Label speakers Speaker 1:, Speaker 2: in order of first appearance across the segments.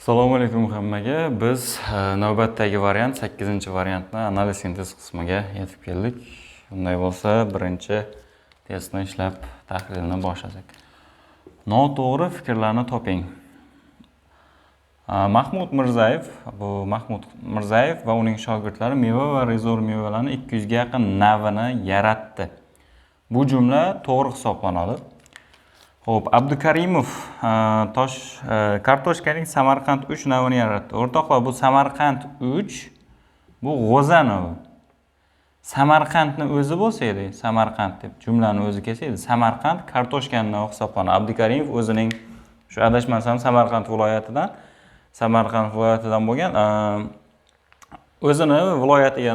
Speaker 1: Assalomu alaykum hammaga. Biz navbatdagi variant, 8-variantni analiz sintez qismiga yetib keldik. Unday bo'lsa, birinchi testni ishlab tahlilni boshlasak. Noto'g'ri fikrlarni toping. Mahmud Mirzayev, bu Mahmud Mirzayev va uning shogirdlari meva va rezor mevalarni 200 ga yaqin navini yaratdi. Bu jumla to'g'ri hisoblanadi. Xo'p, Abdukarimov tosh kartoshkaning Samarqand 3 navini yaratdi. O'rtoqlar, bu Samarqand 3, bu g'o'za navi. Samarqandni o'zi bo'lsa edi, Samarqand deb jumlani o'zi kelsa edi, Samarqand kartoshkaning navi hisoblanadi. Abdukarimov o'zining shu adashmasam Samarqand viloyatidan bo'lgan, o'zini viloyatiga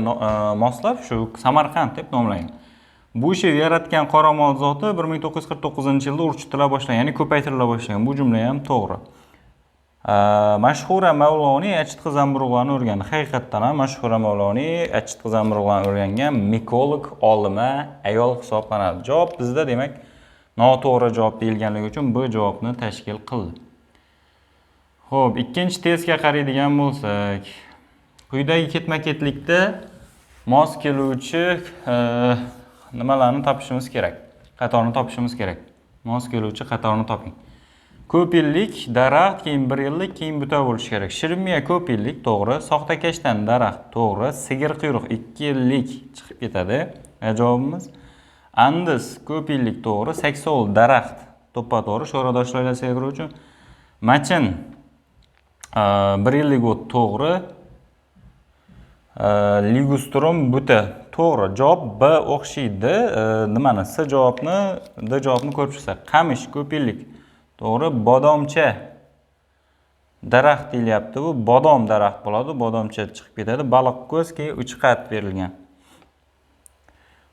Speaker 1: moslab shu Samarqand deb nomlagan. Bu ishi yaratgan qoramol zoti 1949-yilda urchitila boshlagan, ya'ni ko'paytirila boshlagan. Bu jumla ham to'g'ri. Mashhura Mavloniy achitqi zamburug'larni o'rgandi. Haqiqatdan ham Mashhura Mavloniy achitqi zamburug'larni o'rgangan mikolog olima ayol hisoblanadi. Javob bizda demak noto'g'ri javob deyilganligi uchun bu javobni tashkil qildi. Xo'p, ikkinchi testga qaraydigan bo'lsak, quyidagi ketma-ketlikda mos keluvchi nimalarni topishimiz kerak? Qatorni topishimiz kerak. Mos keluvchi qatorni toping. Ko'p yillik daraxt, keyin 1 yillik, keyin buta bo'lishi kerak. Shirinmiya ko'p yillik, to'g'ri. Soxta kashtan daraxt, to'g'ri. Sigir quyruq 2 yillik chiqib ketadi. Javobimiz. Andiz ko'p yillik, to'g'ri. Saksovul daraxt, to'ppa-to'g'ri. Sho'radoshlar oilasiga kiruvchi. Machin 1 yillik o't, to'g'ri. Ligustrum buta, to'g'ri. Javob B o'xshaydi. Nimani? S javobni, D javobni ko'rib chiqsak. Qamish ko'p yillik, to'g'ri. Bodomcha daraxt deyilyapti. Bu bodom daraxt bo'ladi. Bodomcha chiqib ketadi. Baliq ko'z, keyin 3 qat berilgan.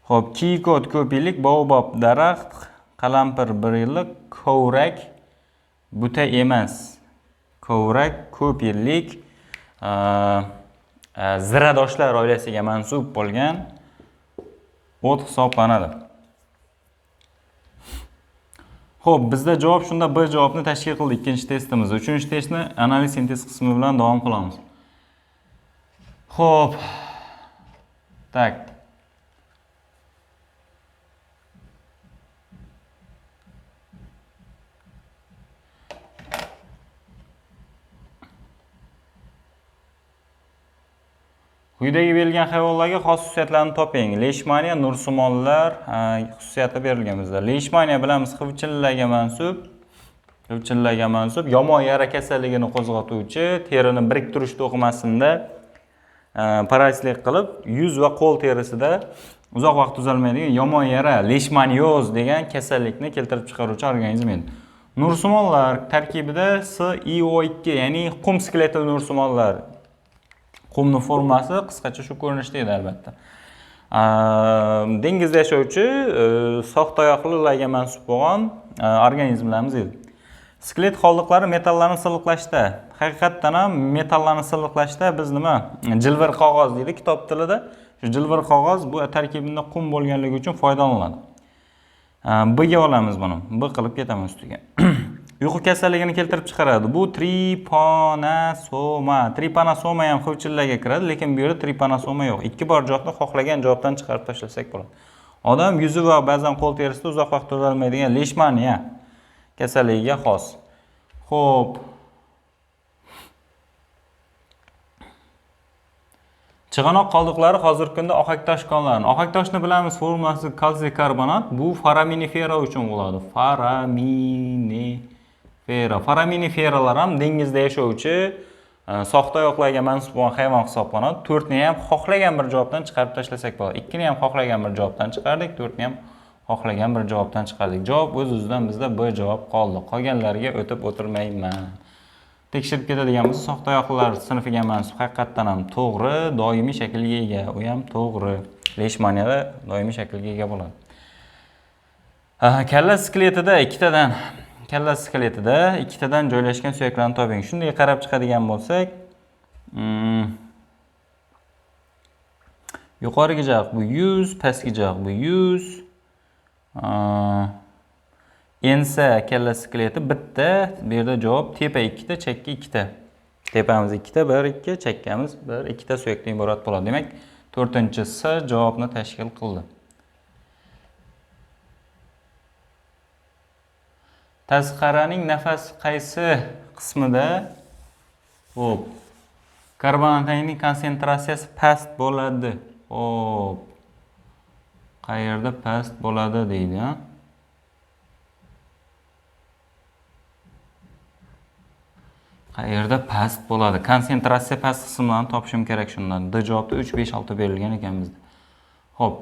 Speaker 1: Xo'p, kiyikot ko'p yillik, baobab daraxt, qalampir 1 yillik, kovrak buta emas. Kovrak ko'p yillik, ziradoshlar oilasiga mansub bo'lgan o't hisoblanadi. Xo'p, bizda javob shunda B javobni tashkil qildi ikkinchi testimiz. Uchinchi testni analiz sintez qismi bilan davom qilamiz. Xo'p. Tak. Quyidagi berilgan hayvonlarga xos xususiyatlarni toping. Leishmaniya, nursimonlar, xususiyati berilgan bizda. Leishmaniya bilamiz xivchillarga mansub, xivchillarga mansub yomon yara kasalligini qo'zg'atuvchi, terini biriktirish to'qimasida, parazitlik qilib, yuz va qo'l terisida uzoq vaqt tuzalmaydigan yomon yara, leishmanioz degan kasallikni keltirib chiqaruvchi organizm edi. Nursimonlar tarkibida SiO2, ya'ni qum skeletli nursimonlar. Qumni formasi qisqacha shu ko'rinishda edi albatta. Dengizda yashovchi, soxtaoyoqlilarga mansub bo'lgan, organizmlarimiz edi. Skelet qoldiqlari metallarni silliqlashda, haqiqatdan ham metallarni silliqlashda biz nima? Jilvir qog'oz deydi kitob tilida. Shu jilvir qog'oz bu tarkibida qum bo'lganligi uchun foydalaniladi. B ga olamiz buni. B qilib ketaman ustiga. Uyqu kasalligini keltirib chiqaradi. Bu tripanosoma. Tripanosoma ham xivchillarga kiradi, lekin bu yerda tripanosoma yo'q. 2 bor javobni xohlagan javobdan chiqarib tashlasak bo'ladi. Odam yuzi va ba'zan qo'l terisida uzoq vaqt tuzalmaydigan leishmaniya kasalligiga xos. Xo'p. Chig'anoq qoldiqlari hozirgi kunda ohaktosh konlarini. Ohaktoshni bilamiz, formulasi kalsiy karbonat. Bu foraminifera uchun bo'ladi. Foraminifera. Foraminiferalar ham dengizda yashovchi, soxtaoyoqlarga mansub bo'lgan hayvon hisoblanadi. 4ni ham xohlagan bir javobdan chiqarib tashlasak bo'ladi. 2ni ham xohlagan bir javobdan chiqardik, 4ni ham xohlagan bir javobdan chiqardik. Javob o'z-o'zidan bizda B javob qoldi. Qolganlarga o'tib o'tirmayman. Tekshirib ketadigan bo'lsa, soxtaoyoqlar sinfiga mansub haqiqatdan ham to'g'ri, doimiy shaklga ega. U ham to'g'ri. Leishmaniyada doimiy shaklga ega bo'ladi. Kalla skeletida ikkitadan, kalla skeletida ikkitadan joylashgan suyaklarni toping. Shunday qarab chiqadigan bo'lsak, yuqorigi jaq bu yuz, pastki jaq bu yuz. Ensa kalla skeleti bitta, bu yerda javob tepa ikkita, chakka ikkita. Tepamiz ikkita, 1 2, chakkamiz 1 2 ta suyakdan iborat bo'ladi. Demak, 4-S javobni tashkil qildi. Tasqaraning nafas qaysi qismida xo'p, karbonatning konsentratsiyasi past bo'ladi? Xo'p. Qayerda past bo'ladi deydi, ha? Qayerda past bo'ladi? Konsentratsiya past qismlarini topishim kerak shundan. D javobda 3, 5, 6 berilgan ekan bizda. Xo'p.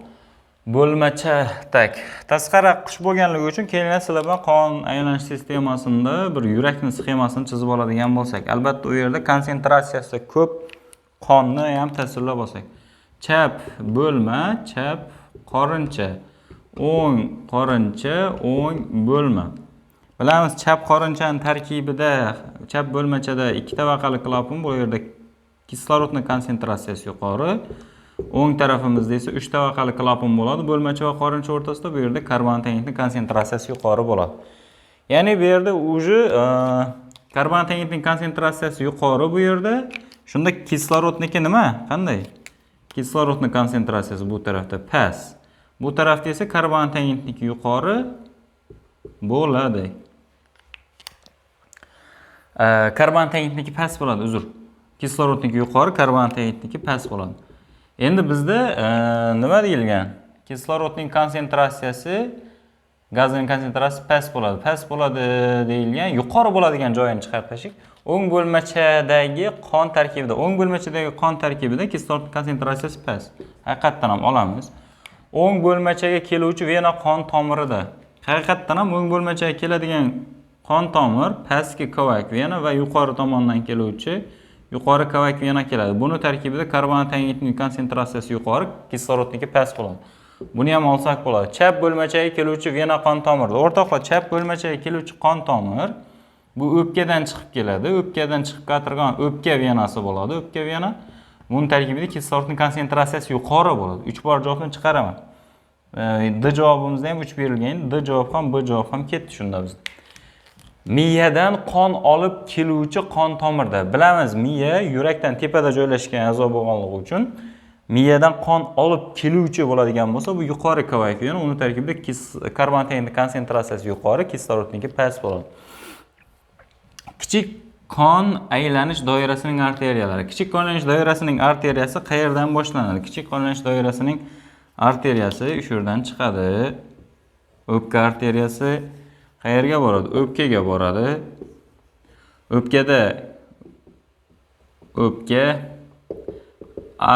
Speaker 1: Bo'lmacha tak. Tasqara qush bo'lganligi uchun kelinglar sizlar bilan qon aylanish sistemasida bir yurakning sxemasini chizib oladigan bo'lsak, albatta u yerda konsentratsiyasi ko'p qonni ham tasvirlab olsak. Chap bo'lma, chap qorincha, o'ng qorincha, o'ng bo'lma. Bilamiz, chap qorinchaning tarkibida, chap bo'lmachada 2 tabaqali klapon, bu yerda kislorodning konsentratsiyasi yuqori. O'ng tarafimizda esa 3 tabaqali klapon bo'ladi. Bo'lmacha va qorincha o'rtasida bu yerda karbonatning konsentratsiyasi yuqori bo'ladi. Ya'ni bu yerda уже karbonatning konsentratsiyasi yuqori bu yerda. Shunda kislorodniki nima? Qanday? Kislorodning konsentratsiyasi bu tarafda past. Bu tarafda esa karbonatniki yuqori bo'ladi. Karbonatniki past bo'ladi, uzr. Kislorodniki yuqori, karbonatniki past bo'ladi. Endi bizda nima deyilgan? Kislorodning konsentratsiyasi, gazning konsentratsiyasi past bo'ladi. Past bo'ladi deyilgan, yuqori bo'ladigan joyini chiqarib tashlaylik. O'ng bo'lmachadagi qon tarkibida, o'ng bo'lmachadagi qon tarkibida kislorod konsentratsiyasi past. Haqiqatdan ham olamiz. O'ng bo'lmachaga keluvchi vena qon tomirida. Haqiqatdan ham o'ng bo'lmachaga keladigan qon tomir pastki kovak vena va yuqori tomondan keluvchi yuqori kovak vena keladi. Buni tarkibida karbonatning konsentratsiyasi yuqori, kislorodniki past bo'ladi. Buni ham olsak bo'ladi. Chap bo'lmachaga keluvchi vena qon tomirida. O'rtoqlar, chap bo'lmachaga keluvchi qon tomir bu o'pkadan chiqib keladi. O'pkadan chiqib keladigan o'pka venasi bo'ladi. O'pka vena. Buning tarkibida kislorodning konsentratsiyasi yuqori bo'ladi. 3 bor javobni chiqaraman. D javobimizda ham 3 berilgan. D javob ham, B javob ham ketdi shunda bizda. Miyadan qon olib keluvchi qon tomirda. Bilamiz, miya yurakdan tepada joylashgan a'zo bo'lganligi uchun miyadan qon olib keluvchi bo'ladigan bo'lsa, bu yuqori kovak vena, uni tarkibida karbonatning konsentratsiyasi yuqori, kislorodniki past bo'ladi. Kichik qon aylanish doirasining arteriyalari. Kichik qon aylanish doirasining arteriyasi qayerdan boshlanadi? Kichik qon aylanish doirasining arteriyasi shu yerdan chiqadi. O'pka arteriyasi qayerga boradi? O'pkaga boradi. O'pkada o'pka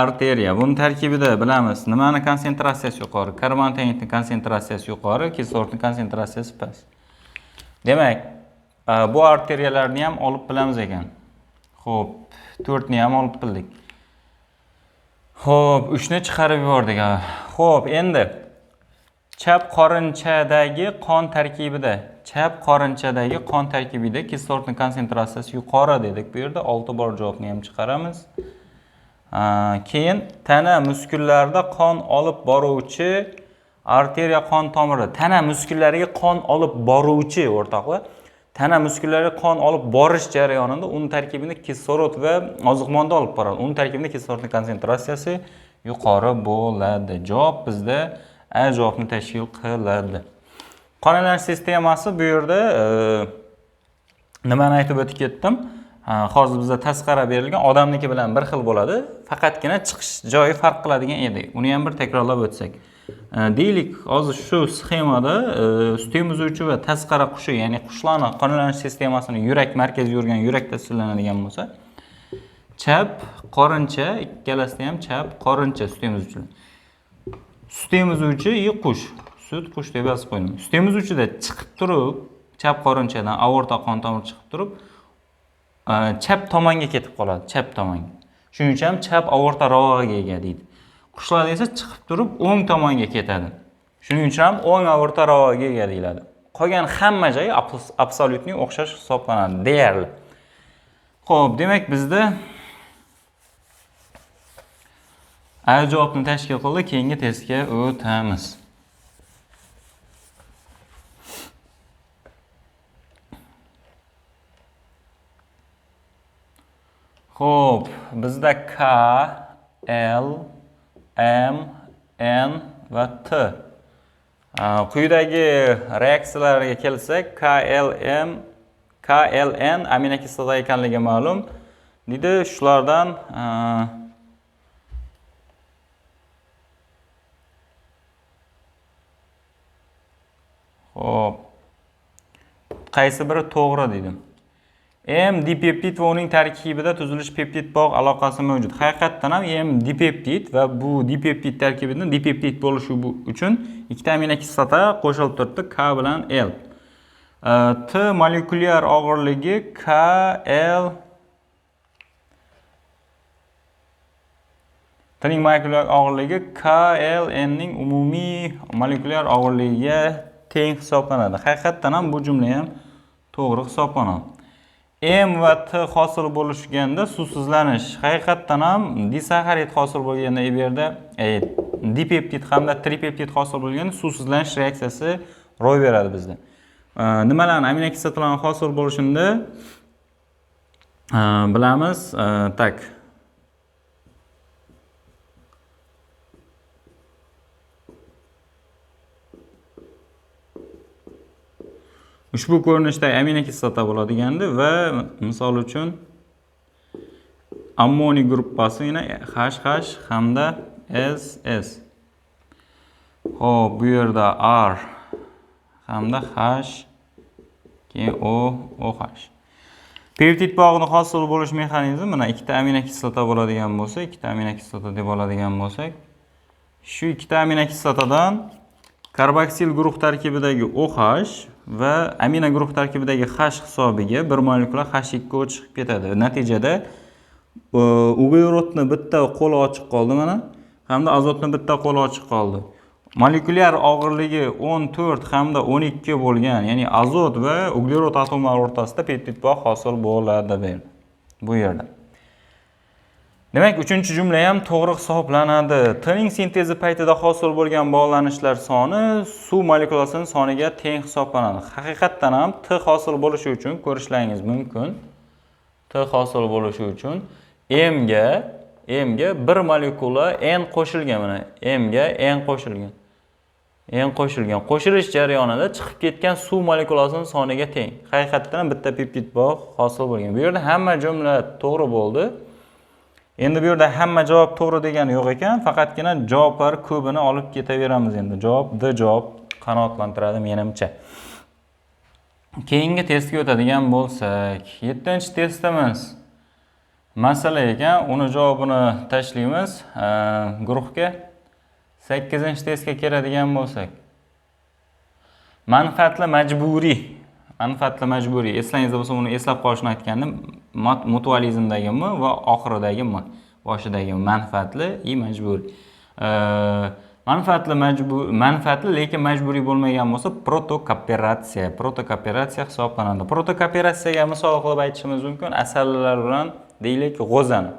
Speaker 1: arteriya. Buning tarkibida bilamiz, nimani konsentratsiyasi yuqori? Karbonatning konsentratsiyasi yuqori, kislorodning konsentratsiyasi past. Demak, bu arteriyalarni ham olib bilamiz ekan. Xo'p, 4 ni ham olib bildik. Xo'p, 3 ni chiqarib yubordik. Xo'p, endi chap qorinchadagi qon tarkibida, chap qorinchadagi qon tarkibida kislorodning konsentratsiyasi yuqori dedik. Bu yerda 6 bor javobni ham chiqaramiz. Keyin tana muskullarida qon olib boruvchi arteriya qon tomiri. Tana muskullariga qon olib boruvchi o'rtoqlar. Tana muskullariga qon olib borish jarayonida uning tarkibida kislorod va oziq modda olib boradi. Uning tarkibida kislorodning konsentratsiyasi yuqori bo'ladi. Javob bizda A javobni tashkil qiladi. Qon aylanish sistemasi bu yerda nimani aytib o'tib ketdim? Hozir bizda tasqara berilgan, odamniki bilan bir xil bo'ladi, faqatgina chiqish joyi farq qiladigan edi. Uni ham bir takrorlab o'tsak. Deylik, hozir shu sxemada sut emizuvchi va tasqara qushi, ya'ni qushlarning qon aylanish sistemasini yurak markaziy organ yurak tasvirlanadigan bo'lsa, chap qorincha, ikkalasida ham chap qorincha sut emizuvchilar. Sut emizuvchi i qush, sut qush deb yozib qo'ydim. Sut emizuvchida chiqib turib, chap qorinchadan aorta qon tomiri chiqib turib, chap tomonga ketib qoladi, chap tomonga. Shuning uchun ham chap aorta rovog'iga ega deydi. Qushlarda esa chiqib turib o'ng tomonga ketadi. Shuning uchun ham o'ng aorta rovog'iga ega deyiladi. Qolgan hamma joyi absolyutniy o'xshash hisoblanadi deyarli. Xo'p, demak bizda A javobni tashkil qildi, keyingi testga o'tamiz. Xo'p, bizda K, L, M, N va T. Quyidagi reaksiyalarga kelsak, K, L, M, K, L, N aminokislota ekanligi ma'lum. Deydi, shulardan xo'p, qaysi biri to'g'ri dedim. M dipeptid va uning tarkibida tuzilish peptid bog' aloqasi mavjud. Haqiqatdan ham M dipeptid va bu dipeptid tarkibida dipeptid bo'lishi uchun ikkita aminokislota qo'shilib turibdi, K bilan L. T molekulyar og'irligi K, L T'ning molekulyar og'irligi K, L, N ning umumiy molekulyar og'irligiga teng hisoblanadi. Haqiqatdan ham bu jumla ham to'g'ri hisoblanadi. M va T hosil bo'lishganda suvsizlanish. Haqiqatdan ham disaxarid hosil bo'lganda bu yerda, dipeptid hamda tripeptid hosil bo'lganda suvsizlanish reaksiyasi ro'y beradi bizda. Nimalarni aminokislotalarning hosil bo'lishini bilamiz. Tak. Ushbu ko'rinishda aminokislota bo'ladigandi va misol uchun ammoniy gruppasi yana HH hamda SS. Xo'p, bu yerda R hamda H, keyin O, OH. Peptid bog'ini hosil bo'lish mexanizmi mana ikkita aminokislota bo'ladigan bo'lsa, ikkita aminokislota deb oladigan bo'lsak, shu ikkita aminokislotadan karboksil guruh tarkibidagi OH va amino guruh tarkibidagi H hisobiga bir molekula H2O chiqib ketadi. Natijada uglerodni bitta qo'li ochiq qoldi mana, hamda azotni bitta qo'li ochiq qoldi. Molekulyar og'irligi 14 hamda 12 bo'lgan, ya'ni azot va uglerod atomlari o'rtasida peptid bog' hosil bo'ladi bu yerda. Demak, uchinchi jumla ham to'g'ri hisoblanadi. T'ning sintezi paytida hosil bo'lgan bog'lanishlar soni suv molekulasining soniga teng hisoblanadi. Haqiqatdan ham T hosil bo'lishi uchun ko'rishlaringiz mumkin. T hosil bo'lishi uchun M ga bir molekula N qo'shilgan mana. M ga N qo'shilgan. N qo'shilgan. Qo'shilish jarayonida chiqib ketgan suv molekulasining soniga teng. Haqiqatdan ham bitta peptid bog' hosil bo'lgan. Bu yerda hamma jumla to'g'ri bo'ldi. Endi bu yerda hamma javob to'g'ri degani yo'q ekan, faqatgina javoblar ko'pini olib ketaveramiz endi. Javob D javob qanoatlantiradi menimcha. Keyingi testga o'tadigan bo'lsak, 7-testimiz masala ekan, uni javobini tashlaymiz guruhga. 8-testga keladigan bo'lsak, manfaatli majburiy, manfaatli majburiy, eslangizda bo'lsa uni eslab qolishni aytgandim. Mutualizmdagi m va oxiridagi m, boshidagi manfaatli i majburiy. Manfaatli majbur, manfaatli lekin majburiy bo'lmagan bo'lsa protokooperatsiya, protokooperatsiya hisoblanadi. Protokooperatsiyaga misol qilib aytishimiz mumkin asallar bilan deylik g'o'zani.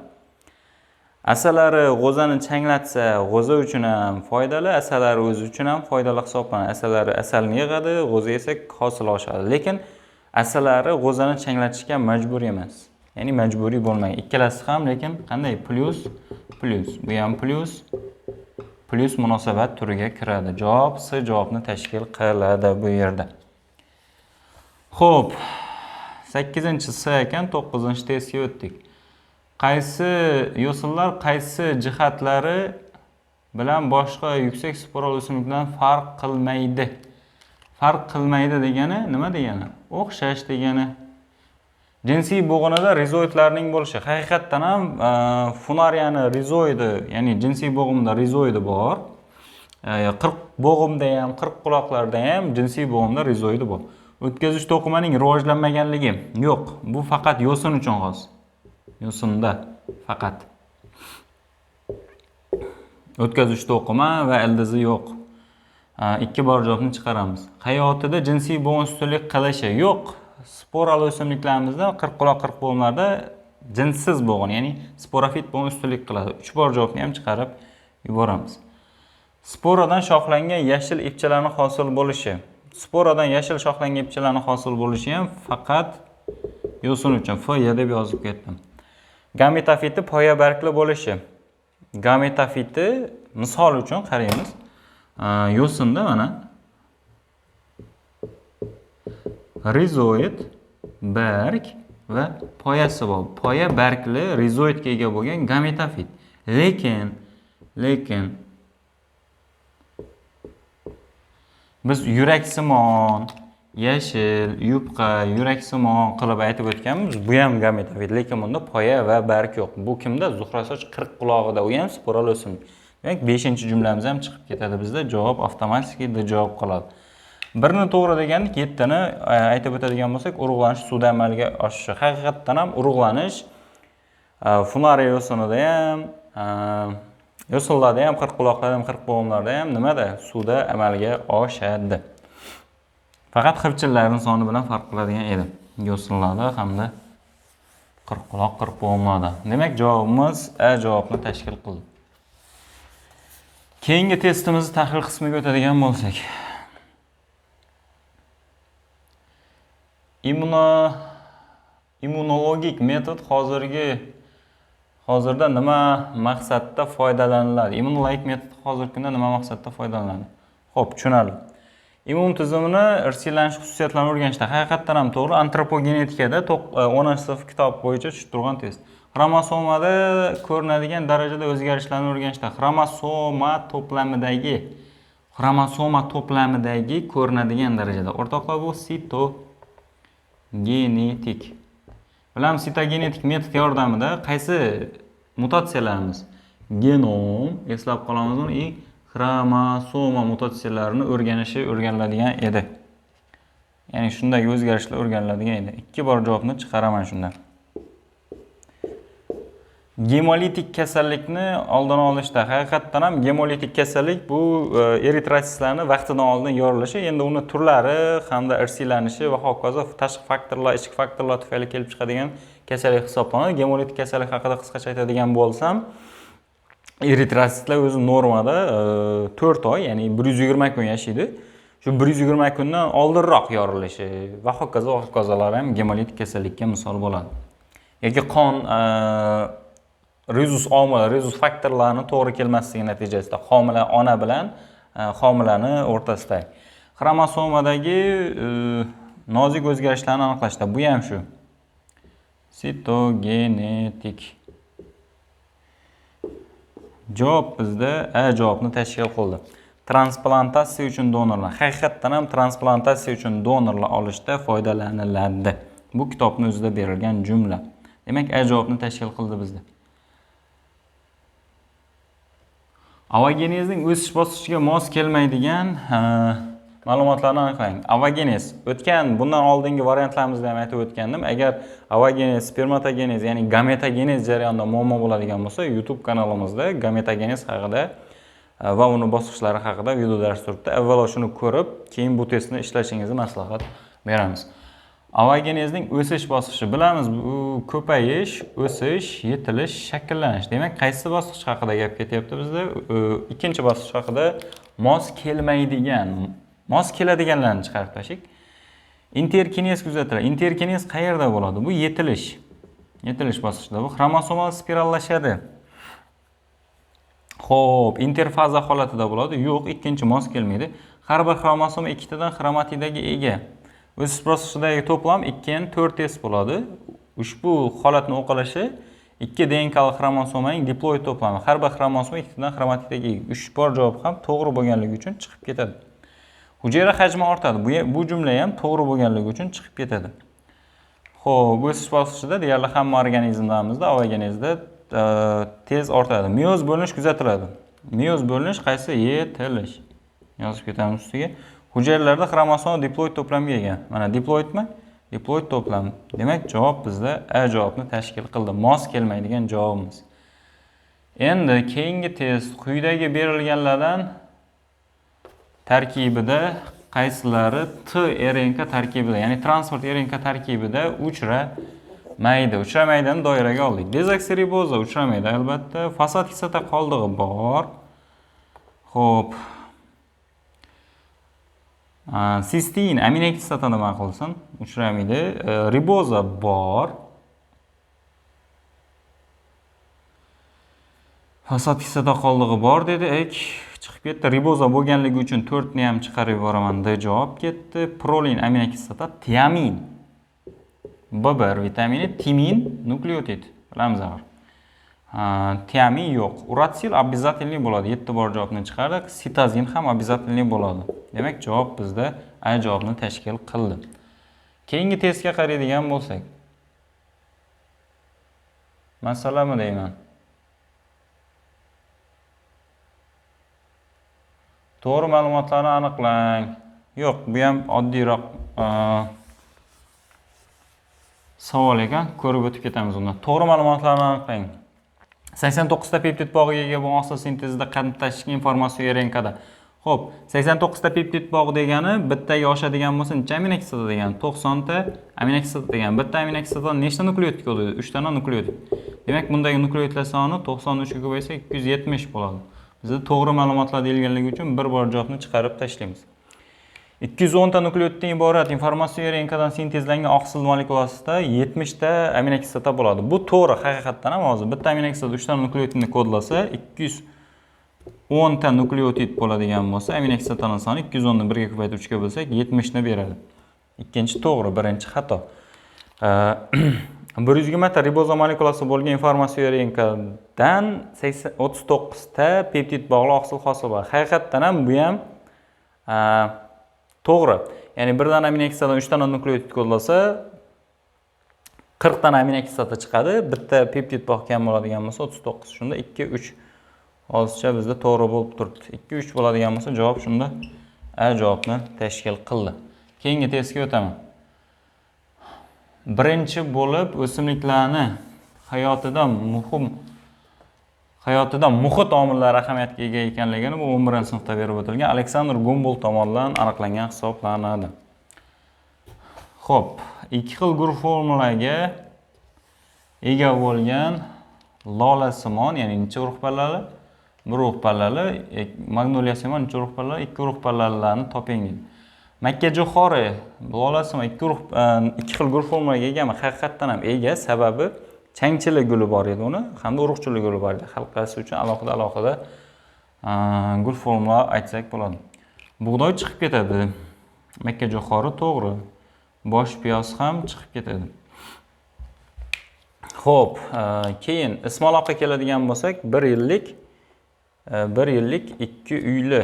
Speaker 1: Asalari g'o'zani changlatsa, g'o'za uchun ham foydali, asalari o'zi uchun ham foydali hisoblanadi. Asalari asalni yig'adi, g'o'za esa hosil oshadi. Lekin asalari g'o'zani changlatishga majbur emas. Ya'ni majburiy bo'lmagan. Ikkalasi ham lekin qanday? Plyus, plyus. Bu ham plyus, plyus munosabat turiga kiradi. Javob S javobni tashkil qiladi bu yerda. Xo'p, 8-S ekan, 9-testga o'tdik. Qaysi yo'sinlar qaysi jihatlari bilan boshqa yuksak spiral o'simlikdan farq qilmaydi? Farq qilmaydi degani nima degani? O'xshash degani. Jinsiy bo'g'inida rizoidlarning bo'lishi. Haqiqatdan ham funariyani rizoidi, ya'ni jinsiy bo'g'imda rizoidi bor. 40 bo'g'imda ham, 40 quloqlarda ham jinsiy bo'g'imda rizoidi bor. O'tkazish to'qimaning rivojlanmaganligi yo'q. Bu faqat yo'sin uchun xos. Yo'sinda faqat. O'tkazish to'qima va ildizi yo'q. 2 bor javobni chiqaramiz. Hayotida jinsiy bo'g'in ustunlik qilishi yo'q. Sporal o'simliklarimizda 40 quloq 40 bo'g'imlarda jinssiz bo'g'in, ya'ni sporofit bo'g'in ustunlik qiladi. 3 bor javobni ham chiqarib yuboramiz. Sporadan shoxlangan yashil ipchalarning hosil bo'lishi. Sporadan yashil shoxlangan ipchalarning hosil bo'lishi ham faqat yo'sin uchun F Y deb yozib ketdim. Gametofiti poya bargli bo'lishi. Gametofiti misol uchun qaraymiz. Yo'sinda mana rizoid barg va poyasi bor. Poya bargli rizoidga ega bo'lgan gametofit. Lekin biz yuraksimon, yashil, yupqa, yuraksimon qilib aytib o'tganmiz. Bu ham gametofit, lekin bunda poya va barg yo'q. Bu kimda? Zuhrasoch qirqqulog'ida, u ham sporal o'simlik. Demak, 5-jumlamiz ham chiqib ketadi bizda. Javob avtomatik D javob qoladi. Birini to'g'ri degandik, 7ni aytib o'tadigan bo'lsak, urug'lanish suvda amalga oshishi. Haqiqatdan ham urug'lanish funariya yo'sinida ham, yo'sinlarda ham, qirqquloqlarda ham, qirqbo'g'imlarda ham nimada? Suvda amalga oshadi. Faqat xivchillarning soni bilan farq qiladigan edi. Yo'sinlarda hamda qirqquloq, qirqbo'g'imlarda. Demak, javobimiz A javobni tashkil qildi. Keyingi testimizni tahlil qismiga o'tadigan bo'lsak. Immunologik metod hozirda nima maqsadda foydalaniladi? Immunologik metod hozirgi kunda nima maqsadda foydalaniladi? Xo'p, tushunarli. Immun tizimini irsiylanish xususiyatlarini o'rganishda haqiqatdan ham to'g'ri. Antropogenetikada 10-sinf kitob bo'yicha tushib turgan test. Xromosomada ko'rinadigan darajada o'zgarishlarni o'rganishda xromosoma to'plamidagi ko'rinadigan darajada. O'rtoqlar, bu sitogenetik. Bilamiz, sitogenetik metod yordamida qaysi mutatsiyalarimiz genom, eslab qolamiz uni, xromosoma mutatsiyalarini o'rganishi o'rganiladigan edi. Ya'ni shundagi o'zgarishlar o'rganiladigan edi. 2 bor javobni chiqaraman shundan. Gemolitik kasallikni oldini olishda haqiqatdan ham gemolitik kasallik bu eritrotsitlarni vaqtidan oldin yorilishi, endi uni turlari hamda irsiylanishi va hokazo tashqi faktorlar, ichki faktorlar tufayli kelib chiqadigan kasallik hisoblanadi. Gemolitik kasallik haqida qisqacha aytadigan bo'lsam, eritrotsitlar o'zi normada 4 oy, ya'ni 120 kun yashaydi. Shu 120 kundan oldinroq yorilishi va hokazo va hokazolar ham gemolitik kasallikka misol bo'ladi. Yoki qon rezus omili, rezus faktorlarini to'g'ri kelmasligi natijasida homila ona bilan homilani o'rtasida xromosomadagi nozik o'zgarishlarni aniqlashda bu ham shu sitogenetik. Javob bizda A javobni tashkil qildi. Transplantatsiya uchun donorlar. Haqiqatdan ham transplantatsiya uchun donorlar olishda foydalaniladi. Bu kitobning o'zida berilgan jumla. Demak, A javobni tashkil qildi bizda. Avogenezning o'sish bosqichiga mos kelmaydigan ma'lumotlarni aniqlang. Avogenez o'tgan bundan oldingi variantlarimizda ham aytib o'tgandim. Agar avogenez, spermatogenez, ya'ni gametogenez jarayonida muammo bo'ladigan bo'lsa, YouTube kanalimizda gametogenez haqida va uni bosqichlari haqida video dars turibdi. Avvalo shuni ko'rib, keyin bu testni ishlashingizni maslahat beramiz. Avogenezning o'sish bosqichi bilamiz, bu ko'payish, o'sish, yetilish, shakllanish. Demak, qaysi bosqich haqida gap ketyapti bizda? Ikkinchi bosqich haqida mos kelmaydigan, mos keladiganlarni chiqarib tashlaylik. Interkinez kuzatiladi. Interkinez qayerda bo'ladi? Bu yetilish. Yetilish bosqichida bu xromosomalar spirallashadi. Xo'p, interfaza holatida bo'ladi. Yo'q, ikkinchi mos kelmaydi. Har bir xromosoma ikkitadan xromatidaga ega. O'sish bosqichidagi to'plam 2 N 4 S bo'ladi. Ushbu holatni o'qilishi 2 DNKli xromosomaning diploid to'plami. Har bir xromosoma ikkitadan xromatidaga ega. 3 bor javob ham to'g'ri bo'lganligi uchun chiqib ketadi. Hujayra hajmi ortadi. Bu jumla ham to'g'ri bo'lganligi uchun chiqib ketadi. Xo'p, o'sish bosqichida deyarli hamma organizmlarimizda avogenezda tez ortadi. Meyoz bo'linish kuzatiladi. Meyoz bo'linish qaysi? Yetilish. Yozib ketamiz ustiga. Hujayralarda xromosoma diploid to'plamga ega. Mana diploidmi? Diploid to'plam. Demak, javob bizda A javobni tashkil qildi. Mos kelmaydigan javobimiz. Endi keyingi test quyidagi berilganlardan tarkibida qaysilari T RNK tarkibida, ya'ni transport RNK tarkibida uchramaydi. Uchramaydini doiraga oldik. Dezoksiriboza uchramaydi albatta. Fosfat kislota qoldig'i bor. Xo'p. Sistein aminokislota nima qilsin? Uchramaydi. Riboza bor. Fosfat kislota qoldig'i bor dedi. Ek chiqib ketdi. Riboza bo'lganligi uchun 4 ni ham chiqarib yuboraman. D javob ketdi. Prolin aminokislota, tiamin. B1 vitamini, timin nukleotid. Bilamiz axir. Tiamin yo'q. Uratsil обязательный bo'ladi. 7 bor javobni chiqardik. Sitozin ham обязательный bo'ladi. Demak, javob bizda A javobni tashkil qildi. Keyingi testga qaraydigan bo'lsak. Masalami deyman. To'g'ri ma'lumotlarni aniqlang. Yo'q, bu ham oddiyroq savol ekan. Ko'rib o'tib ketamiz undan. To'g'ri ma'lumotlarni aniqlang. 89 ta peptid bog'iga ega bo'lgan oqsil sintezida qatnashgan informatsion RNKda. Xo'p, 89 ta peptid bog'i degani bittaga oshadigan bo'lsa necha aminokislota degani? 90 ta aminokislota degani. Bitta aminokislota nechta nukleotid bo'ladi? 3 ta nukleotid. Demak, bundagi nukleotidlar soni 93 ga ko'paysa 270 bo'ladi. Bizda to'g'ri ma'lumotlar deyilganligi uchun bir bor javobni chiqarib tashlaymiz. 210 ta nukleotiddan iborat informatsion RNKdan sintezlangan oqsil molekulasida 70 ta aminokislota bo'ladi. Bu to'g'ri, haqiqatdan ham hozir bitta aminokislota 3 ta nukleotidni kodlasa 210 ta nukleotid bo'ladigan bo'lsa, aminokislotaning soni 210 ni 1 ga ko'paytirib 3 ga bo'lsak 70 ni beradi. Ikkinchi to'g'ri, birinchi xato. 120 ta riboza molekulasi bo'lgan informatsion RNKdan 39 ta peptid bog'li oqsil hosil bo'ladi. Haqiqatdan ham bu ham to'g'ri. Ya'ni bir dona aminokislotadan 3 dona nukleotid kodlasa 40 dona aminokislota chiqadi. Bitta peptid bog' kam bo'ladigan bo'lsa 39. Shunda 2 3 hozircha bizda to'g'ri bo'lib turibdi. 2 3 bo'ladigan bo'lsa javob shunda A javobni tashkil qildi. Keyingi testga o'taman. Birinchi bo'lib o'simliklarni hayotida muhit omillari ahamiyatga ega ekanligini bu 11-sinfda berib o'tilgan Aleksandr Gumboldt tomonidan aniqlangan hisoblanadi. Xo'p, ikki xil guruh formulaga ega bo'lgan lolasimon, ya'ni necha urug' pallali? Bir urug' pallali, magnoliyasimon necha urug' pallali? Ikki urug' pallalilarni toping deydi. Makkajo'xori lolasimon ikki xil guruh formulaga egami? Haqiqatdan ham ega, sababi changchili guli bor edi uni, hamda urug'chili guli bor edi. Halqasi uchun alohida gul formula aytsak bo'ladi. Bug'doy chiqib ketadi. Makkajo'xori to'g'ri. Bosh piyoz ham chiqib ketadi. Xo'p, keyin ismaloqqa keladigan bo'lsak, 1 yillik 2 uyli.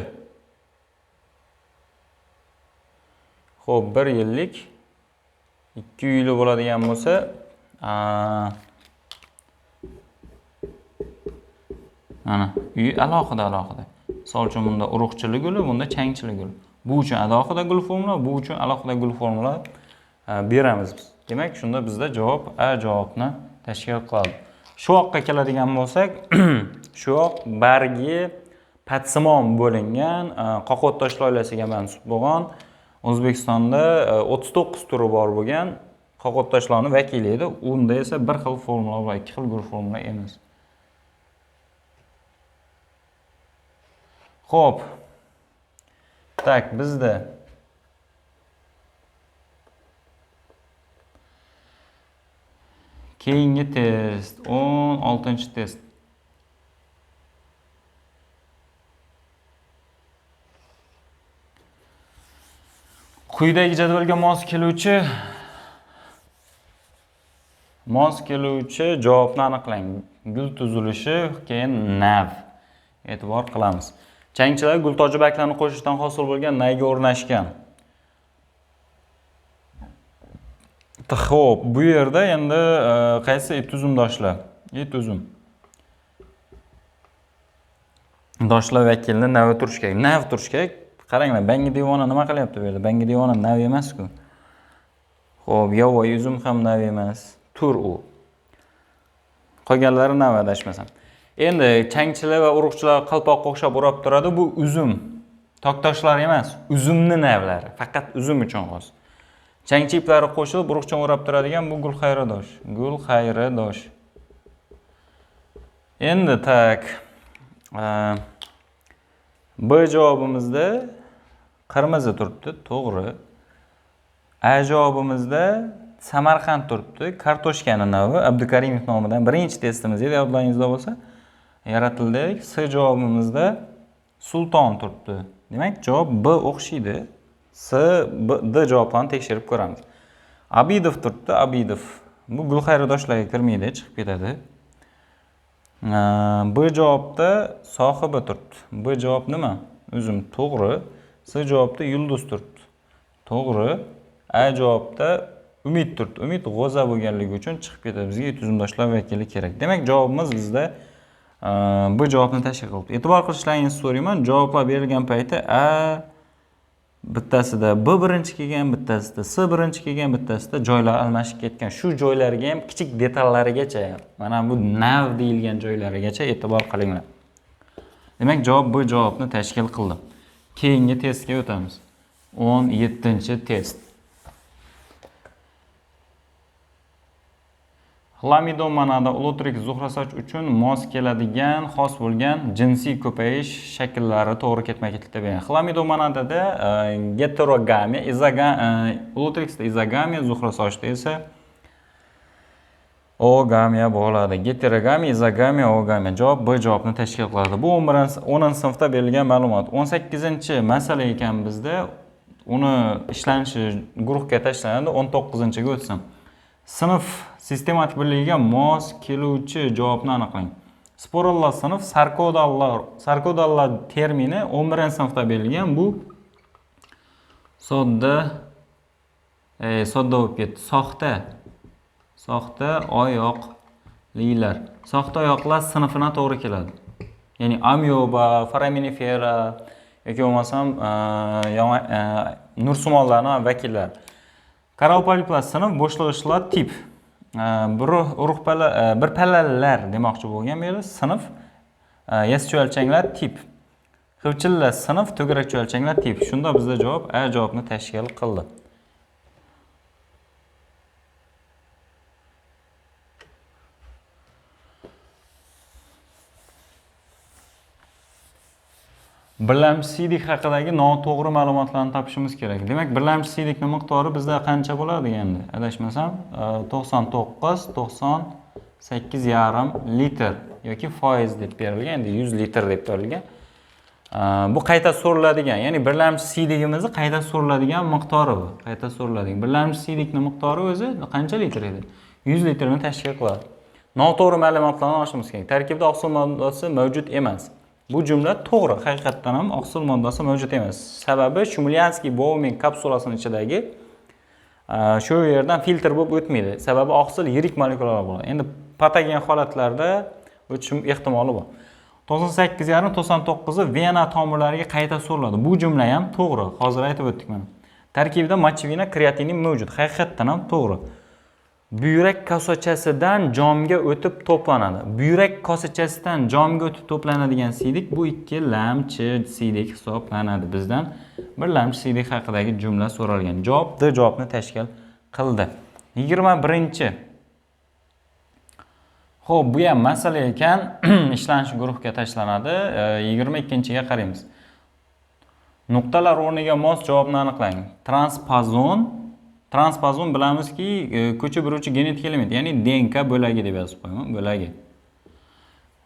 Speaker 1: Xo'p, 1 yillik 2 uyli bo'ladigan bo'lsa, mana uyi alohida alohida. Misol uchun bunda urug'chilik guli, bunda changchilik guli. Bu uchun alohida gul formula, bu uchun alohida gul formula beramiz biz. Demak, shunda bizda javob A javobni tashkil qiladi. Shuvoqqa keladigan bo'lsak, shuvoq bargi patsimon bo'lingan, qoqo'ttoshlar oilasiga mansub bo'lgan, O'zbekistonda 39 turi bor bo'lgan qoqo'ttoshlarning vakili edi. Unda esa bir xil formula va ikki xil guruh formula emas. Xo'p. Tak, bizda keyingi test, 16-test. Quyidagi jadvalga mos keluvchi javobni aniqlang. Gul tuzilishi, keyin nav. E'tibor qilamiz. Changchilar gul toji barglarini qo'shishdan hosil bo'lgan nayga o'rnashgan. Xo'p, bu yerda endi qaysi it uzumdoshlar? It uzum. Doshlar vakilini navi turish kerak. Nav turish kerak. Qaranglar, bangi devona nima qilyapti bu yerda? Bangi devona nav emas-ku. Xo'p, yovvoyi uzum ham nav emas. Tur u. Qolganlari nav adashmasam. Endi changchilar va urug'chilar qalpoqqa o'xshab o'rab turadi. Bu uzum. Toktoshlar emas, uzumni navlari. Faqat uzum uchun xos. Changchi iplari qo'shilib urug'cha o'rab turadigan bu gulxayradosh. Gulxayradosh. Endi tak B javobimizda qirmizi turibdi, to'g'ri. A javobimizda Samarqand turibdi, kartoshkani navi Abdukarimov nomidan birinchi testimiz edi, yodlaringizda bo'lsa. yaratildi dedik. S javobimizda Sulton turibdi. Demak, javob B o'xshaydi. S, B, D javoblarni tekshirib ko'ramiz. Abidov turibdi, Abidov. Bu gulxayradoshlarga kirmaydi, chiqib ketadi. B javobda sohibi turibdi. B javob nima? O'zim to'g'ri. S javobda yulduz turibdi. To'g'ri. A javobda Umid turibdi. Umid g'o'za bo'lganligi uchun chiqib ketadi. Bizga tuzumdoshlar vakili kerak. Demak, javobimiz bizda B javobni tashkil qildi. E'tibor qilishlaringizni so'rayman. Javoblar berilgan payti A bittasida B birinchi kelgan, bittasida S birinchi kelgan, bittasida joylar almashib ketgan. Shu joylarga ham kichik detallarigacha, mana bu nav deyilgan joylarigacha e'tibor qilinglar. Demak, javob B javobni tashkil qildi. Keyingi testga o'tamiz. 17-test. Xlamidomonada ulotrik zuhrasoch uchun mos keladigan, xos bo'lgan jinsiy ko'payish shakllari to'g'ri ketma-ketlikda berilgan. Xlamidomonadada geterogamiya, ulotriksda izogamiya, zuhrasochda esa oogamiya bo'ladi. Geterogamiya, izogamiya, oogamiya. Javob B javobni tashkil qiladi. Bu 10-sinfda berilgan ma'lumot. 18-masala ekan bizda. Uni ishlanishi guruhga tashlanadi. 19-ga o'tsin. Sinf sistematik birligiga mos keluvchi javobni aniqlang. Sporallar sinf sarkodallar, sarkodallar termini 11-sinfda berilgan. Bu sodda bo'lib ketdi. Soxta. Soxta oyoqlilar. Soxta oyoqlar sinfina to'g'ri keladi. Ya'ni amyoba, foraminifera yoki bo'lmasam nursimonlarning vakillari. Koralpoliplar sinf bo'shlig'ishlar tip. Bir urug'pala, bir palalar demoqchi bo'lgan bu yerda sinf, yassichuvalchanglar tip. Xivchillar sinf, to'garakchuvalchanglar tip. Shunda bizda javob A javobni tashkil qildi. Birlamchi siydik haqidagi noto'g'ri ma'lumotlarni topishimiz kerak. Demak, birlamchi siydikning miqdori bizda qancha bo'ladi endi? Adashmasam, 99, 98,5 litr yoki foiz deb berilgan, endi 100 litr deb berilgan. Bu qayta so'riladigan, ya'ni birlamchi siydigimizni qayta so'riladigan miqdori bu. Qayta so'riladigan birlamchi siydikning miqdori o'zi qancha litr edi? 100 litrni tashkil qiladi. Noto'g'ri ma'lumotlarni olishimiz kerak. Tarkibda oqsil moddasi mavjud emas. Bu jumla to'g'ri, haqiqatdan ham oqsil moddasi mavjud emas. Sababi Shumlyanskiy Bowman kapsulasining ichidagi shu yerdan filtr bo'lib o'tmaydi. Sababi oqsil yirik molekulalar bo'ladi. Endi patogen holatlarda o'tish ehtimoli bor. 98,5, 99 vena tomirlariga qayta so'riladi. Bu jumla ham to'g'ri. Hozir aytib o'tdik mana. Tarkibida mochevina, kreatinin mavjud. Haqiqatdan ham to'g'ri. Buyrak kosachasidan jomga o'tib to'planadi. Buyrak kosachasidan jomga o'tib to'planadigan siydik bu ikkilamchi siydik hisoblanadi. Bizdan birlamchi siydik haqidagi jumla so'ralgan. Javob D javobni tashkil qildi. 21. Xo'p, bu ham masala ekan, ishlanish guruhga tashlanadi. 22-ga qaraymiz. Nuqtalar o'rniga mos javobni aniqlang. Transpozon. Transpozon bilamizki, ko'chib yuruvchi genetik element, ya'ni DNK bo'lagi deb yozib qo'yaman, bo'lagi.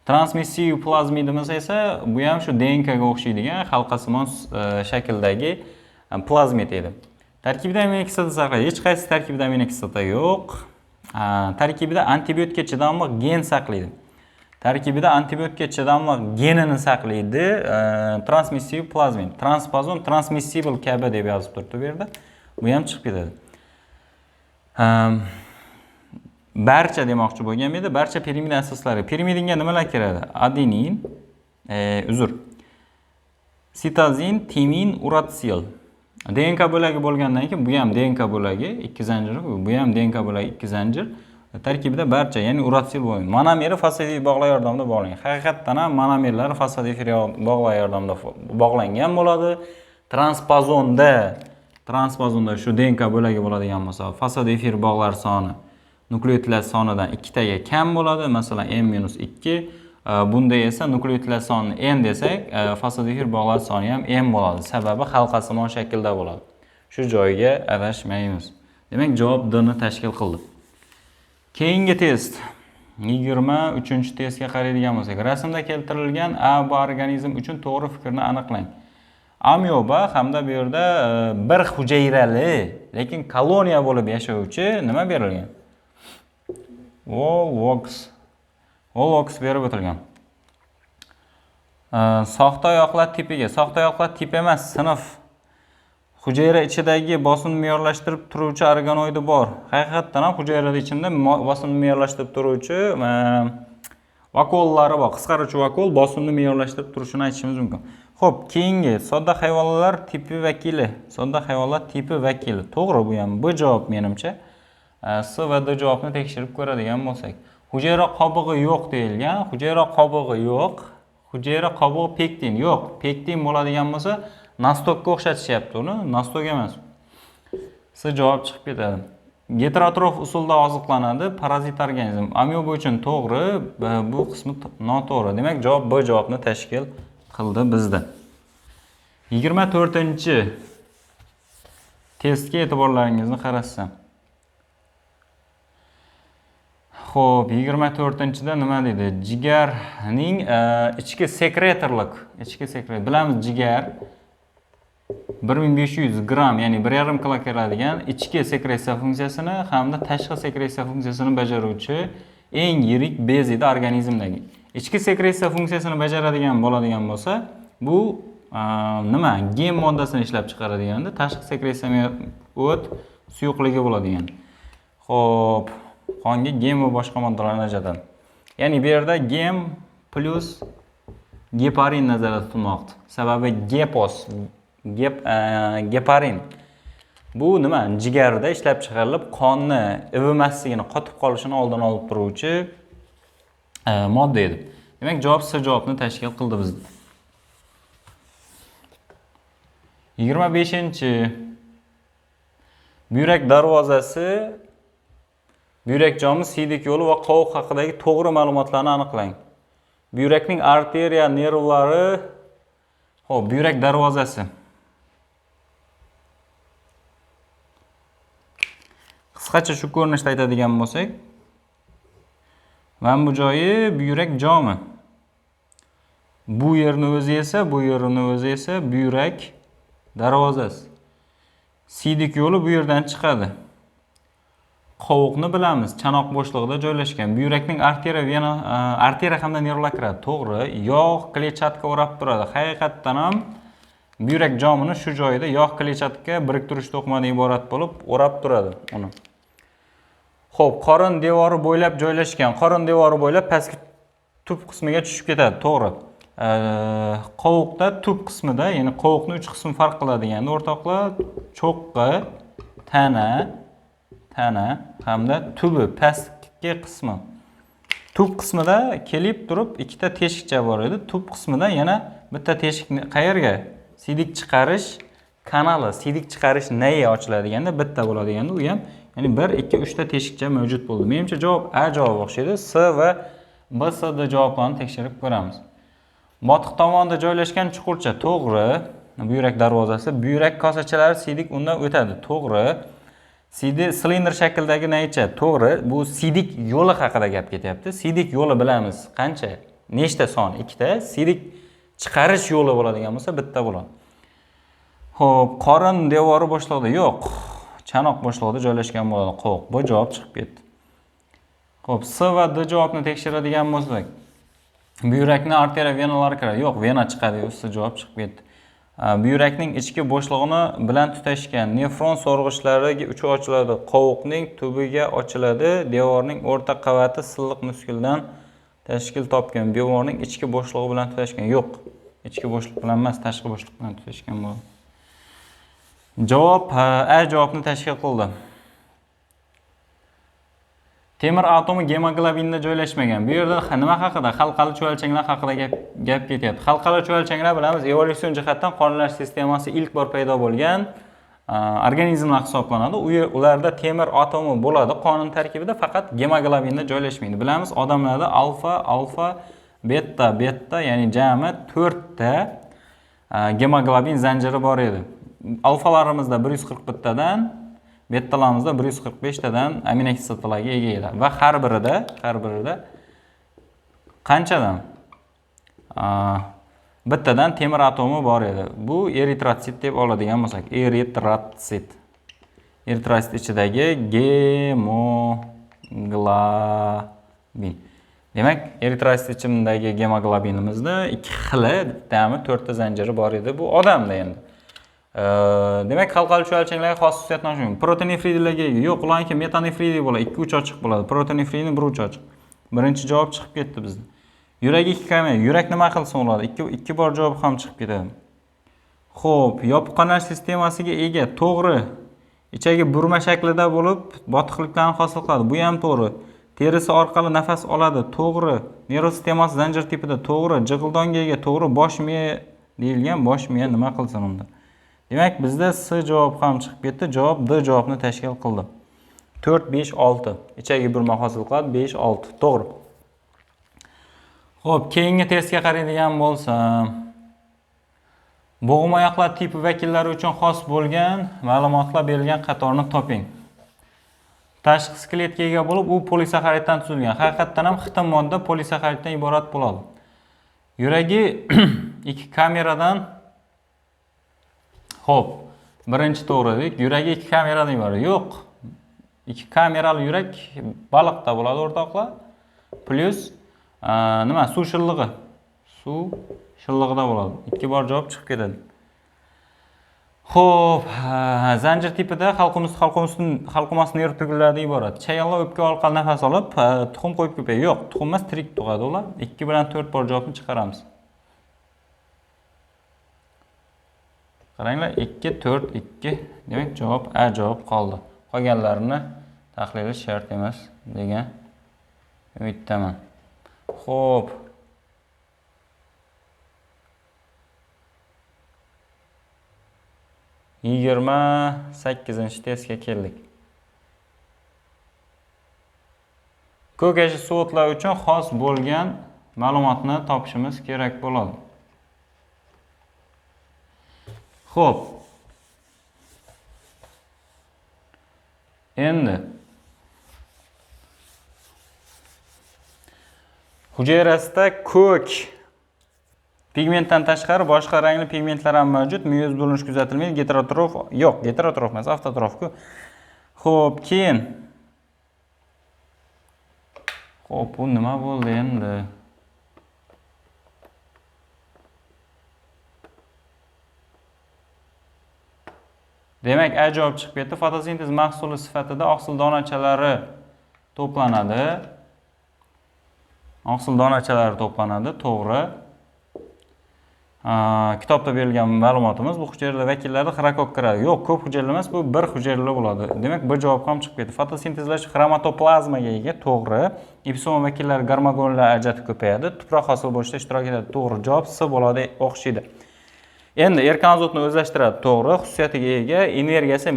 Speaker 1: Transmissiv plazmidimiz esa bu ham shu DNK ga o'xshaydigan halqasimon shakldagi plazmid edi. Tarkibida aminokislota saqlaydi. Hech qaysi tarkibida aminokislota yo'q. Tarkibida antibiotikka chidamli gen saqlaydi. Tarkibida antibiotikka chidamli genini saqlaydi. Transmissiv plazmid. Transpozon transmissible kabi deb yozib turibdi bu yerda. Bu ham chiqib ketadi. Barcha demoqchi bo'lgan edi. Barcha pirimidin asoslari. Pirimidinga nimalar kiradi? Adenin, uzr. Sitozin, timin, uratsil. DNK bo'lagi bo'lgandan keyin bu ham DNK bo'lagi, ikki zanjir, bu ham DNK bo'lagi, ikki zanjir. Tarkibida barcha, ya'ni uratsil bo'lgan. Monomeri fosfat bog'lar yordamida bog'langan. Haqiqatdan ham monomerlar fosfat bog'lar yordamida bog'langan bo'ladi. Transpozonda shu DNK bo'lagi bo'ladigan bo'lsa, fosfat efir bog'lar soni nukleotidlar sonidan ikkitaga kam bo'ladi. Masalan, n minus ikki. Bunda esa nukleotidlar sonini n desak, fosfat efir bog'lar soni ham n bo'ladi. Sababi halqasimon shaklda bo'ladi. Shu joyga adashmaymiz. Demak, javob D ni tashkil qildi. Keyingi test. 23-testga qaraydigan bo'lsak, rasmda keltirilgan A B organizm uchun to'g'ri fikrni aniqlang. Amyoba hamda bu yerda bir hujayrali, lekin koloniya bo'lib yashovchi nima berilgan? Volvox. Volvox berib o'tilgan. Soxta oyoqlar tipiga, soxta oyoqlar tip emas, sinf. Hujayra ichidagi bosimni me'yorlashtirib turuvchi organoidi bor. Haqiqatdan ham hujayrada ichida bosimni me'yorlashtirib turuvchi vakuollari bor. Qisqaruvchi vakuol bosimni me'yorlashtirib turishini aytishimiz mumkin. Xo'p, keyingi sodda hayvonlar tipi vakili. Sodda hayvonlar tipi vakili. To'g'ri, bu ham B javob menimcha. S va D javobni tekshirib ko'radigan bo'lsak, hujayra qobig'i yo'q deyilgan. Hujayra qobig'i yo'q. Hujayra qobig'i pektin yo'q. Pektin bo'ladigan bo'lsa, nastokka o'xshatishyapti uni, nastok emas. S javob chiqib ketadi. Geterotrof usulda oziqlanadi, parazit organizm. Amyoba uchun to'g'ri, bu qismi noto'g'ri. Demak, javob B javobni tashkil qildi bizda. 24-testga e'tiborlaringizni qaratsam. Xo'p, 24-da nima deydi? Jigarning ichki sekretorlik, ichki sekret. Bilamiz, jigar 1500 gramm, ya'ni 1,5 kilo keladigan ichki sekretsiya funksiyasini hamda tashqi sekretsiya funksiyasini bajaruvchi eng yirik bez edi organizmdagi. Ichki sekretsiya funksiyasini bajaradigan bo'ladigan bo'lsa, bu nima? Gem moddasini ishlab chiqaradiganda, tashqi sekretsiya o't suyuqligi bo'ladigan. Xo'p, qonga gem va boshqa moddalarni ajratadi. Ya'ni bu yerda gem plus geparin nazarda tutilmoqda. Sababi gepos, geparin. Bu nima? Jigarda ishlab chiqarilib, qonni ivimasligini, qotib qolishini oldini olib turuvchi modda edi. Demak, javob S javobni tashkil qildi bizda. 25-chi buyrak darvozasi, buyrak jomi, siydik yo'li va qovoq haqidagi to'g'ri ma'lumotlarni aniqlang. Buyrakning arteriya nervlari, xo'p, buyrak darvozasi. Qisqacha shu ko'rinishda aytadigan bo'lsak, mana bu joyi buyrak jomi. Bu yerni o'zi esa, bu yerni o'zi esa buyrak darvozasi. Siydik yo'li bu yerdan chiqadi. Qovoqni bilamiz, chanoq bo'shlig'ida joylashgan. Buyrakning arteriya, vena, arteriya hamda nervlar kiradi. To'g'ri, yog' kletchatka o'rab turadi. Haqiqatdan ham buyrak jomini shu joyida yog' kletchatka biriktirish to'qimadan iborat bo'lib o'rab turadi uni. Xo'p, qorin devori bo'ylab joylashgan. Qorin devori bo'ylab pastki tub qismiga tushib ketadi. To'g'ri. Qovoqda tub qismida, ya'ni qovoqni 3 qismi farq qiladiganda o'rtoqlar, cho'qqi, tana hamda tubi, pastki qismi. Tub qismida kelib turib ikkita teshikcha bor edi. Tub qismida yana bitta teshik qayerga? Siydik chiqarish kanali, siydik chiqarish nayi ochiladiganda bitta bo'ladiganda u ham, ya'ni 1, 2, 3 ta teshikcha mavjud bo'ldi. Menimcha javob A javobi o'xshaydi. S va B, S, D javoblarini tekshirib ko'ramiz. Botiq tomonda joylashgan chuqurcha, to'g'ri. Buyrak darvozasi, buyrak kosachalari siydik undan o'tadi, to'g'ri. Siydik silindr shaklidagi naycha, to'g'ri. Bu siydik yo'li haqida gap ketyapti. Siydik yo'li bilamiz qancha? Nechta son? 2ta. Siydik chiqarish yo'li bo'ladigan bo'lsa bitta bo'ladi. Xo'p, qorin devori bo'shlig'ida yo'q. Chanoq bo'shlig'ida joylashgan bo'ladi qovoq. Bu javob chiqib ketdi. Xo'p, S va D javobni tekshiradigan bo'lsak, buyrakni arteriya venalari kiradi. Yo'q, vena chiqadi, S javob chiqib ketdi. Buyrakning ichki bo'shlig'ini bilan tutashgan nefron so'rg'ichlari uchi ochiladi, qovoqning tubiga ochiladi, devorning o'rta qavati silliq muskuldan tashkil topgan. Devorning ichki bo'shlig'i bilan tutashgan. Yo'q, ichki bo'shliq bilan emas, tashqi bo'shliq bilan tutashgan bo'ladi. Javob A javobni tashkil qildi. Temir atomi gemoglobinda joylashmagan. Bu yerda nima haqida? Halqali chuvalchanglar haqida gap ketyapti. Halqali chuvalchanglar bilamiz, evolyutsion jihatdan qonlash sistemasi ilk bor paydo bo'lgan organizmlar hisoblanadi. Ularda temir atomi bo'ladi qonin tarkibida, faqat gemoglobinda joylashmaydi. Bilamiz, odamlarda alfa, alfa, beta, beta, ya'ni jami 4 ta gemoglobin zanjiri bor edi. Alfalarimizda 140 bittadan, Bu yerdalamizda 145 tadan aminokislotalarga ega edi va har birida qanchadan? Bittadan temir atomi bor edi. Bu eritrotsit deb oladigan bo'lsak, eritrotsit. Eritrotsit ichidagi gemoglobin. Demak, eritrotsit ichidagi gemoglobinimizda 2 xili, bittami 4 ta zanjiri bor edi bu odamda endi. Demak, halqali chuvalchanglarga xos xususiyatni ochish mumkin. Protonefridlarga ega. Yo'q, ularniki metanefridiy bo'ladi, 2-3 ochiq bo'ladi. Protonefridni 1-3 ochiq. Birinchi javob chiqib ketdi bizda. Yuragi 2 kamera. Yurak nima qilsin ular? 2 bor javob ham chiqib ketadi. Xo'p, yopiq qanal sistemasiga ega. To'g'ri. Ichagi burma shaklida bo'lib, botiqliklarni hosil qiladi. Bu ham to'g'ri. Terisi orqali nafas oladi. To'g'ri. Nerv sistemasi zanjir tipida. To'g'ri. Jig'ildonga ega. To'g'ri. Bosh miya deyilgan, bosh miya nima qilsin unda? Demak, bizda S javob ham chiqib ketdi. Javob D javobni tashkil qildi. 4, 5, 6. Ichagi burma hosil qiladi. 5, 6. To'g'ri. Xo'p, keyingi testga qaraydigan bo'lsam, bo'g'imoyoqlar tipi vakillari uchun xos bo'lgan ma'lumotlar berilgan qatorni toping. Tashqi skeletga ega bo'lib, u polisaxariddan tuzilgan. Haqiqatan ham xitin modda polisaxariddan iborat bo'ladi. Yuragi 2 kameradan. Xo'p, birinchi to'g'ri dedik. Yuragi 2 kameradan iborat. Yo'q. 2 kamerali yurak baliqda bo'ladi o'rtoqlar. Plus nima? Suv shillig'i. Suv shillig'ida bo'ladi. 2 bor javob chiqib ketadi. Xo'p, zanjir tipida halqumas nerv tugunlaridan iborat. Chayonlar o'pka orqali nafas olib, tuxum qo'yib ko'payadi. Yo'q, tuxum emas, tirik tug'adi ular. 2 bilan 4 bor javobni chiqaramiz. Qaranglar, 2, 4, 2. Demak, javob A javob qoldi. Qolganlarini tahlili shart emas degan umiddaman. Xo'p. 28 testga keldik. Ko'k yashil suvo'tlar uchun xos bo'lgan ma'lumotni topishimiz kerak bo'ladi. Xo'p. Endi hujayrasida ko'k pigmentdan tashqari boshqa rangli pigmentlar ham mavjud. Miyoz bo'linish kuzatilmaydi. Geterotrof yo'q, geterotrof emas, avtotrofku. Xo'p, keyin. Xo'p, bu nima bo'ldi endi? Demak, A javob chiqib ketdi. Fotosintez mahsuli sifatida oqsil donachalari to'planadi. Oqsil donachalari to'planadi, to'g'ri. Kitobda berilgan ma'lumotimiz bu hujayralar vakillari xrokok kiradi. Yo'q, ko'p hujayrali emas, bu bir hujayrali bo'ladi. Demak, bir javob ham chiqib ketdi. Fotosintezlash xromatoplazmaga ega, to'g'ri. Epsoma vakillari gormonlar ajratib ko'payadi, tuproq hosil bo'lishda ishtirok etadi, to'g'ri. Javob S bo'ladi, o'xshaydi. Endi erkin azotni o'zlashtiradi, to'g'ri. Xususiyatiga ega, energiyasi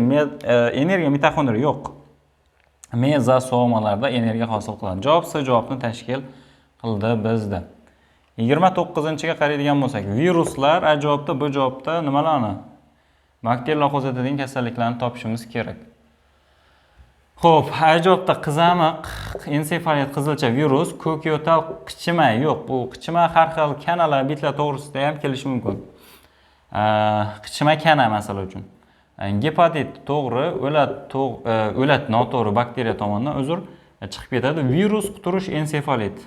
Speaker 1: energiya mitoxondriya yo'q. Mezosomalarda energiya hosil qiladi. Javob S javobni tashkil qildi bizda. 29-ga qaraydigan bo'lsak, viruslar A javobda, B javobda nimalarni? Bakteriyalar qo'zg'atadigan kasalliklarni topishimiz kerak. Xo'p, A javobda qizamiq, ensefalit, qizilcha virus, ko'k yo'tal, qichima yo'q. Bu qichima har xil kanalar, bitlar to'g'risida ham kelishi mumkin. Qichima kana masala uchun. Gepatit to'g'ri, o'lat noto'g'ri bakteriya tomonidan uzr chiqib ketadi. Virus, quturish, ensefalit.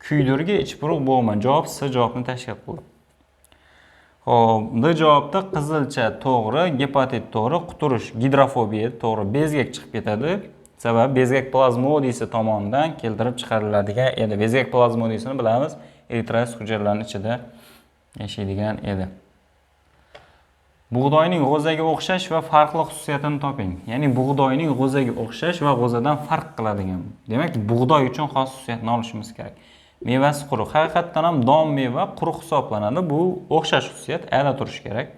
Speaker 1: Kuydirgi, ich buruq, bo'g'ma. Javob S javobni tashkil qildi. Xo'p, D javobda qizilcha to'g'ri, gepatit to'g'ri, quturish, gidrofobiya to'g'ri, bezgak chiqib ketadi. Sababi bezgak plazmodiysi tomonidan keltirib chiqariladigan edi. Bezgak plazmodiysini bilamiz, eritrosit hujayralarining ichida yashaydigan edi. Bug'doyning g'o'zaga o'xshash va farqli xususiyatini toping. Ya'ni bug'doyning g'o'zaga o'xshash va g'o'zadan farq qiladigan. Demak, bug'doy uchun xos xususiyatni olishimiz kerak. Mevasi quruq. Haqiqatan ham don meva quruq hisoblanadi. Bu o'xshash xususiyat ala turishi kerak.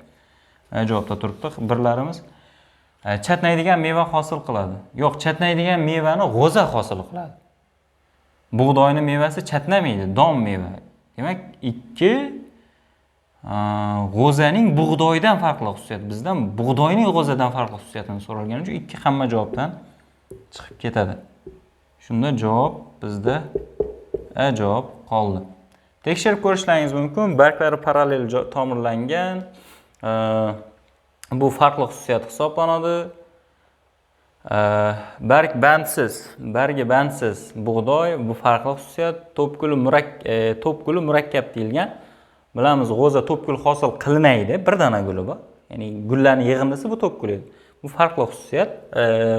Speaker 1: Javobda turibdi birlarimiz. Chatnaydigan meva hosil qiladi. Yo'q, chatnaydigan mevani g'o'za hosil qiladi. Bug'doyning mevasi chatnamaydi, don meva. Demak, 2 G'o'zaning bug'doydan farqli xususiyati. Bizdan bug'doyning g'o'zadan farqli xususiyatini so'ralgani uchun ikki hamma javobdan chiqib ketadi. Shunda javob bizda A javob qoldi. Tekshirib ko'rishlaringiz mumkin. Barglari parallel tomirlangan. Bu farqli xususiyat hisoblanadi. Barg bandsiz, bargi bandsiz bug'doy, bu farqli xususiyat. To'pguli murakkab deyilgan. Bilamiz, g'o'za to'pgul hosil qilmaydi, bir dona guli bor. Ya'ni gullarning yig'indisi bu to'pgul edi. Bu farqli xususiyat.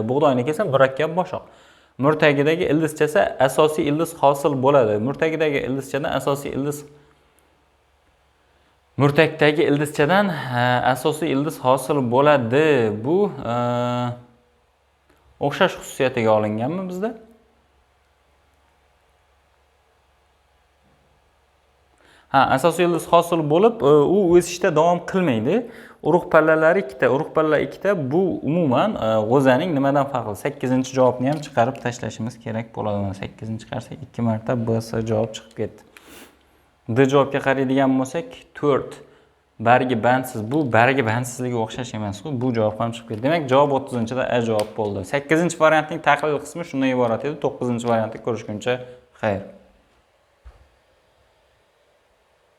Speaker 1: Bug'doyniki esa murakkab boshoq. Murtagidagi ildizchasi asosiy ildiz hosil bo'ladi. Murtagidagi ildizchadan asosiy ildiz murtakdagi ildizchadan asosiy ildiz hosil bo'ladi. Bu o'xshash xususiyatiga olinganmi bizda? Ha, asosiy ildiz hosil bo'lib, u o'sishda davom qilmaydi. Urug' pallalari ikkita, urug' palla ikkita. Bu umuman g'o'zaning nimadan farqli? 8-javobni ham chiqarib tashlashimiz kerak bo'ladi. Mana 8-ni chiqarsak 2 marta B, S javob chiqib ketdi. D javobga qaraydigan bo'lsak, 4 bargi bandsiz. Bu bargi bandsizligiga o'xshash emas-ku. Bu javob ham chiqib ketdi. Demak, javob 30-da A javob bo'ldi. 8-variantning tahlil qismi shundan iborat edi. 9-variantda ko'rishguncha xayr.